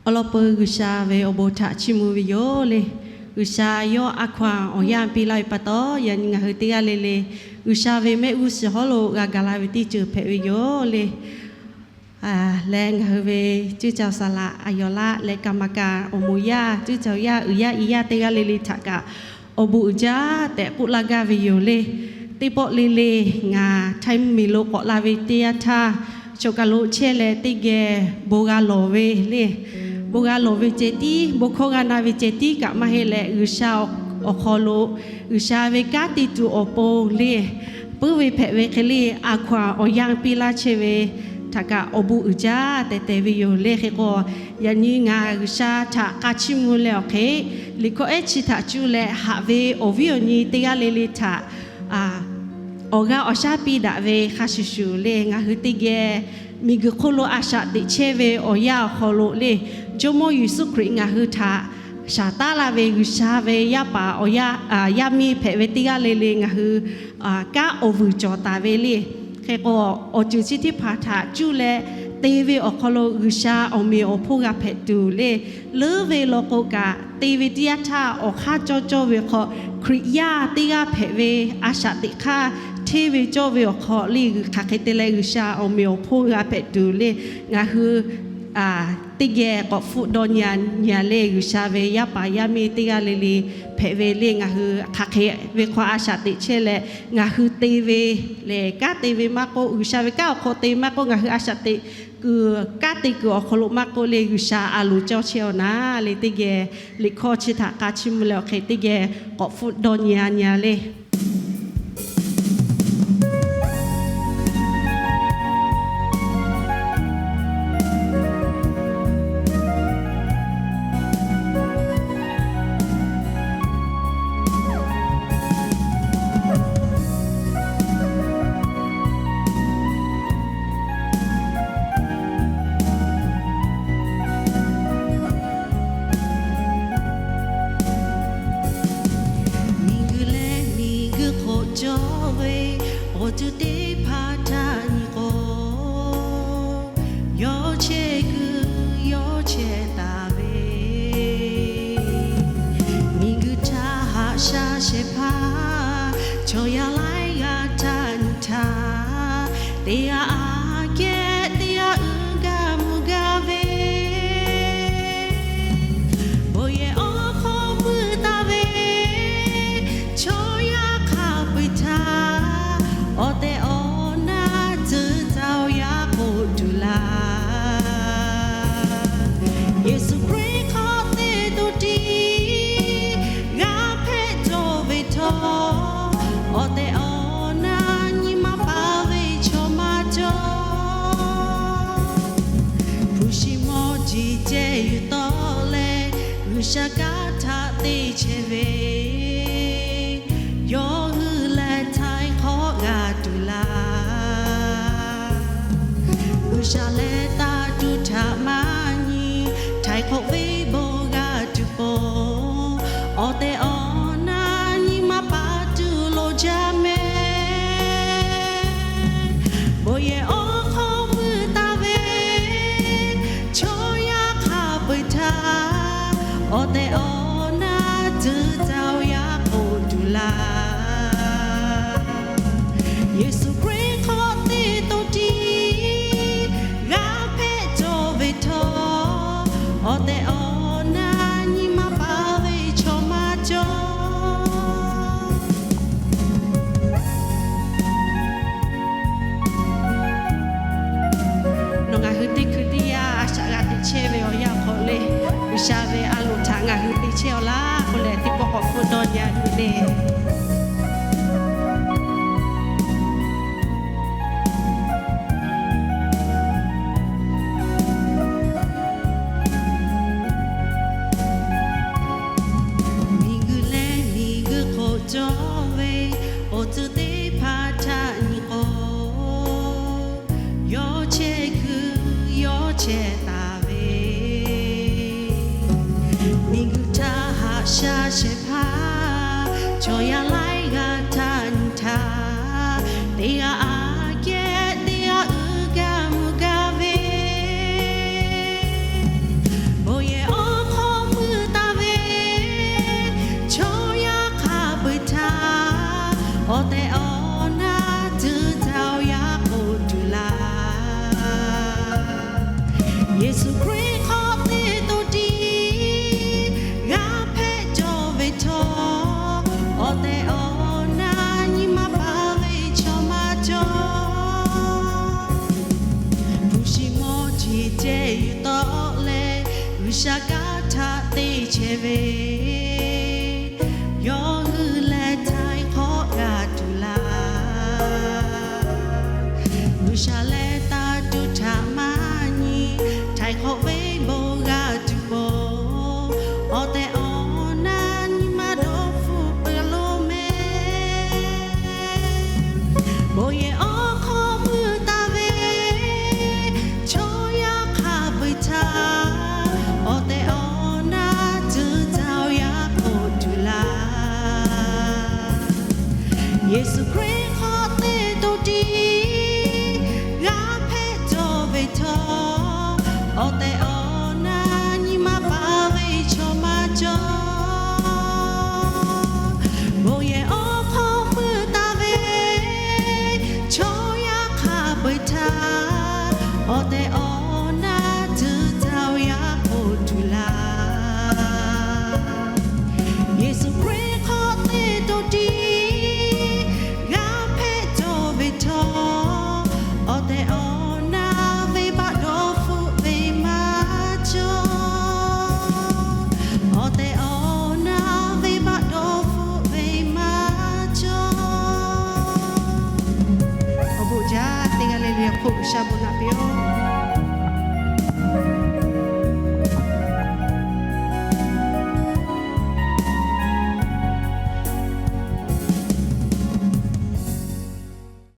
Awˬ lawn peuˬ G'uiˬsha ve awˬ bon htaꞈ chiˇ mvuh ve yoˬ le. G'uiˬsha yawˇ a hkaw-anˬ awˬ yanˇ piˇ laˇ ve pa taw, yaꞈ nyi ngaˬ hui teˇ g'aˇ le le G'uiˬsha ve mehˆ g'uˇ suhˍ hawˉ lo g'a gaˬ la ve teˇ ceuˬ hpehꞈ ve yoˬ le. Leh ngaˬ hui ve cuˇ caˇ saˍ laꞈ a yawˬ laˆ leh กรรมการ awˬ moˍ yaˇ, cuˇ caˇ yaˇ, uiˍ yaˇ, i yaˇ teˇ g'aˇ le le htaꞈ kaꞈ awˬ bon uiˍ jaˇ tehꞈ k'oˆ laˇ gaˇ ve yoˬ le. Teˇ pawˆ le le ngaˬ Htaiˇ mvuhˇmiˬ lo k'awꞈ la ve teˇ yanˇ htaˇ, choˬ kaˬ lo chehˇ leh teˇ geh bon g'a lawˬ ve le. Bon g'a lawˬ ve ceh tiˉ, bon hkawˇ g'a na ve ceh tiˉ kaꞈ maˇ heˆ leh, G'uiˬsha awˬ hk'aw lo G'uiˬsha ve kanˉ te tuˬ awˬ pon le, puiˉ ve hpehꞈ ve hk'e le, a hkaw-anˬ awˬ yanˇ piˇ laˇ chehˇ ve htaꞈ kaꞈ awˬ bon uiˍ jaˇ tehꞈ tehˬ ve yoˬ le. Hk'e k'o, yaꞈ nyi ngaˬ G'uiˬsha htaꞈ k'a chiˇ mvuh leh awˬ hk'e, liꞈ hkawˇ ehˉ chi htaꞈ cuˇ leh haꞈ ve awˬ viˉ awˬ nyi teˇ g'aˇ le le htaꞈ awˬ g'aˇ awˬ shaˉ piˇ daꞈ ve hk'a shuˍ shuˍ le, ngaˬ hui teˇ geh miˬguiˬ hk'oˆ lo a shaꞈ teꞈ chehˇ ve awˬ yanˇ awˬ hk'aw lo le, Jawˇmawˇ Yeˍsuˆ Hkriꞈ ngaˬ hui htaꞈ shaˍ taˉ laˇ ve G'uiˬsha ve yaˇ paˍ awˬ yaˇ, yaˇ miˇ hpehꞈ ve teˇ g'aˇ le le ngaˬ hui kanˉ awˬ vuiˬ cawˬ taˍ ve le. Hk'e k'o, awˬ ceuˬ chi teˇ hpaˍ htaꞈ cuˇ leh te ve awˬ hk'aw lo G'uiˬsha awˬ meꞈ awˬ hponˇ g'a hpehꞈ tuˬ le, leuˉ ve law k'o kaꞈ te ve teˇ yanˇ htaˇ awˬ hk'aˇ cawˇ cawˇ ve hk'aw, Hkriꞈ yaˇ teˇ g'aˇ hpehꞈ ve a shaꞈ teꞈ hk'aˇ hteˇ ve cawˇ ve awˬ hk'aw le, hk'aˬ hk'e te leh G'uiˬsha awˬ meꞈ awˬ hponˇ g'a hpehꞈ tuˬ le, ngaˬ hui teˇ geh k'awꞈ hpfuhˆ dawˇ nyi a nyi a le, G'uiˬsha ve yaˇ paˍ yaˇ miˇ teˇ g'aˇ le le hpehꞈ ve le, ngaˬ hui hk'aˬ hk'e ve hk'aw a shaꞈ teꞈ chehˇ leh, ngaˬ hui te ve lehˬ kanˉ te ve maˇ k'oˆ, G'uiˬsha ve kanˉ awˬ hk'aw te maˇ k'oˆ, ngaˬ hui a shaꞈ teꞈ kuiˬ, kanˉ te kuiˬ awˬ hk'aw lo maˇ k'oˆ le, G'uiˬsha a loˍ cawˇ chehˇ aw na le, teˇ geh liꞈ hkawˇ chi htaꞈ k'a chiˇ mvuh leh awˬ hk'e teˇ geh k'awꞈ hpfuhˆ dawˇ nyi a nyi a le. Miˬguiˬ leh miˬguiˬ hk'oˆ cawˬ ve awˬ ceuˬ teˇ hpaˍ htaꞈ nyi k'o, yawˇ chehˇ kuiˬ yawˇ chehˇ taˍ ve, miˬguiˬ htaꞈ haꞈ shaˉ shehˍ hpaˇ chaw yaˇ laiˉ g'aˇ htaꞈ nyi htaˇ, teˇ g'aˇ aꞈ kehˉ teˇ g'aˇ uiˍ gaˇ mvuh gaˇ ve, bon yehˬ awˬ hk'aw mui taˍ ve chaw yaˇ hk'a peu-eˬ htaꞈ awˬ tehˬ awˬ na tcuh taˍ yaˇ k'oˆ tuˬ laˇ. Yeˍsuˆ Hkriꞈ hk'aw te to tiˉ g'a hpehꞈ cawˬ ve htawˇ, awˬ tehˬ awˬ na nyi ma paˍ ve chaw maˇ cawˬ. Hpu shi mawˇ jeˬ ceh yuˬ tawˆ leh G'uiˬsha kanˉ htaꞈ te chehˇ ve, yawˇ hui lehˬ htaiˍ hk'awꞈ g'a tuˬ laˇ. G'uiˬsha leh taˇ tuˬ htaꞈ maˇ nyi, htaiˍ hk'awꞈ ve bon g'a tuˬ pon, awˬ tehˬ awˬ na nyi ma paˍ tuˬ loˍ jaˇ mehˍ. Bon yehˬ awˬ hk'aw mui taˍ ve chaw yaˇ hk'a peu-eˬ htaꞈ awˬ tehˬ awˬ na tcuh taˍ yaˇ k'oˆ tuˬ laˇ. Yeˍsuˆ Hkriꞈ hk'aw te to tiˉ g'a hpehꞈ cawˬ ve htawˇ, awˬ tehˬ awˬ na nyi ma paˍ ve chaw maˇ cawˬ. Nawˬ ngaˬ hui teˇ hkui teˇ yanˇ a shaꞈ g'a teꞈ chehˇ ve awˬ yanˇ hk'aw le, G'uiˬsha ve a loˍ htaꞈ ngaˬ hui te chehˇ aw laˇ k'oˆ leh, teˇ pawˆ k'awꞈ hpfuhˆ dawˇ nyi a nyi le. Miˬguiˬ leh miˬguiˬ hk'oˆ cawˬ ve awˬ ceuˬ teˇ hpaˍ htaꞈ nyi k'o, yawˇ chehˇ kuiˬ yawˇ chehˇ taˍ ve, miˬguiˬ htaꞈ haꞈ shaˉ shehˍ hpaˇ chaw yaˇ laiˉ g'aˇ htaꞈ nyi htaˇ, teˇ g'aˇ aꞈ kehˉ teˇ g'aˇ uiˍ gaˇ mvuh gaˇ ve, bon Yeˍsuˆ Hkriꞈ hk'aw te to tiˉ g'a hpehꞈ cawˬ ve htawˇ, awˬ tehˬ awˬ na nyi ma paˍ ve chaw maˇ cawˬ. Hpu shi mawˇ jeˬ ceh yuˬ tawˆ leh, G'uiˬsha kanˉ htaꞈ te chehˇ ve